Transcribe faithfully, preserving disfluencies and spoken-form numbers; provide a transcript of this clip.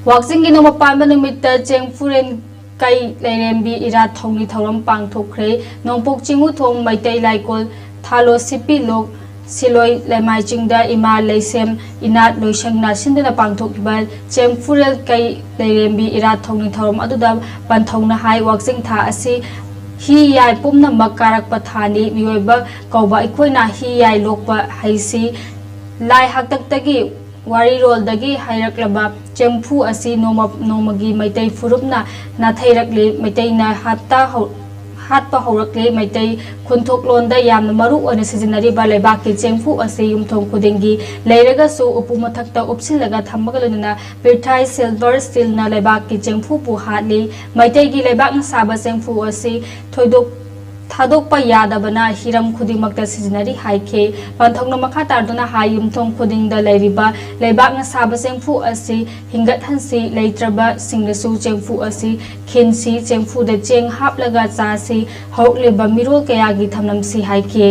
ꯋꯥꯛꯆꯤꯡꯒꯤ ꯅꯣꯡꯃ ꯄꯥꯟꯕ ꯅꯨꯃꯤꯠꯇ ꯆꯦꯡꯐꯨꯔꯦꯟ ꯀꯩ ꯂꯩꯔꯦꯝꯕꯤ ꯏꯔꯥꯠ ꯊꯧꯅꯤ ꯊꯧꯔꯝ ꯄꯥꯡꯊꯣꯛꯈ꯭ꯔꯦ꯫ ꯅꯣꯡꯄꯣꯛ ꯆꯤꯡꯉꯨꯊꯣꯡ ꯃꯩꯇꯩ ꯂꯥꯏꯀꯣꯜ ꯊꯥꯂꯣ ꯁꯤꯄꯤ ꯂꯣꯛ ꯁꯤꯂꯣꯏ ꯂꯩꯃꯥꯏ ꯆꯤꯡꯗ ꯏꯃꯥ ꯂꯩꯁꯦꯝ ꯏꯅꯥꯠ ꯂꯣꯏꯁꯪꯅ ꯁꯤꯟꯗꯨꯅ ꯄꯥꯡꯊꯣꯛꯈꯤꯕ ꯆꯦꯡꯐꯨꯔꯦꯜ ꯀꯩ ꯂꯩꯔꯦꯝꯕꯤ ꯏꯔꯥꯠ ꯊꯧꯅꯤ ꯊꯧꯔꯝ ꯑꯗꯨꯗ ꯄꯟꯊꯧꯅ ꯍꯥꯏ, ꯋꯥꯛꯆꯤꯡ ꯊꯥ ꯑꯁꯤ ꯍꯤ ꯌꯥꯏ ꯄꯨꯝꯅꯃꯛ ꯀꯥꯔꯛꯄ ꯊꯥꯅꯤ꯫ ꯃꯤꯑꯣꯏꯕ ꯀꯧꯕ ꯑꯩꯈꯣꯏꯅ ꯍꯤ ꯌꯥꯏ ꯂꯣꯛꯄ ꯍꯩꯁꯤ꯫ ꯂꯥꯏ ꯍꯥꯛꯇꯛꯇꯒꯤ ꯋꯥꯔꯤꯔꯣꯜꯗꯒꯤ ꯍꯩꯔꯛꯂꯕ ꯆꯦꯡꯐꯨ ꯑꯁꯤ ꯅꯣꯡꯃ ꯅꯣꯡꯃꯒꯤ ꯃꯩꯇꯩ ꯐꯨꯔꯨꯞꯅ ꯅꯥꯊꯩꯔꯛꯂꯤ꯫ ꯃꯩꯇꯩꯅ ꯍꯥꯠꯇ ꯍꯧ-, ꯍꯥꯠꯄ ꯍꯧꯔꯛꯂꯤ꯫ ꯃꯩꯇꯩ ꯈꯨꯟꯊꯣꯛꯂꯣꯟꯗ ꯌꯥꯝꯅ ꯃꯔꯨ ꯑꯣꯏꯅ ꯁꯤꯖꯤꯟꯅꯔꯤꯕ ꯂꯩꯕꯥꯛꯀꯤ ꯆꯦꯡꯐꯨ ꯑꯁꯤ ꯌꯨꯝꯊꯣꯡ ꯈꯨꯗꯤꯡꯒꯤ ꯂꯩꯔꯒꯁꯨ, ꯎꯄꯨ ꯃꯊꯛꯇ ꯎꯞꯁꯤꯜꯂꯒ ꯊꯝꯕꯒ ꯂꯣꯏꯅꯅ ꯄꯤꯔꯊꯥꯏ ꯁꯤꯜꯚꯔ ꯁ꯭ꯇꯤꯜꯅ ꯂꯩꯕꯥꯛꯀꯤ ꯆꯦꯡꯐꯨꯕꯨ ꯍꯥꯠꯂꯤ꯫ ꯃꯩꯇꯩꯒꯤ ꯂꯩꯕꯥꯛꯅ ꯁꯥꯕ ꯆꯦꯡꯐꯨ ꯑꯁꯤ ꯊꯣꯏꯗꯣꯛ ꯊꯥꯗꯣꯛꯄ ꯌꯥꯗꯕꯅ ꯍꯤꯔꯝ ꯈꯨꯗꯤꯡꯃꯛꯇ ꯁꯤꯖꯤꯟꯅꯔꯤ ꯍꯥꯏꯈꯤ꯫ ꯄꯟꯊꯧꯅ ꯃꯈꯥ ꯇꯥꯗꯨꯅ ꯍꯥꯏ, ꯌꯨꯝꯊꯣꯡ ꯈꯨꯗꯤꯡꯗ ꯂꯩꯔꯤꯕ ꯂꯩꯕꯥꯛꯅ ꯁꯥꯕ ꯆꯦꯡꯐꯨ ꯑꯁꯤ ꯍꯤꯡꯒꯠꯍꯟꯁꯤ, ꯂꯩꯇ꯭ꯔꯕꯁꯤꯡꯗꯁꯨ ꯆꯦꯡꯐꯨ ꯑꯁꯤ ꯈꯤꯟꯁꯤ, ꯆꯦꯡꯐꯨꯗ ꯆꯦꯡ ꯍꯥꯞꯂꯒ ꯆꯥꯁꯤ, ꯍꯧꯔꯛꯂꯤꯕ ꯃꯤꯔꯣꯜ ꯀꯌꯥꯒꯤ ꯊꯝꯂꯝꯁꯤ ꯍꯥꯏꯈꯤ꯫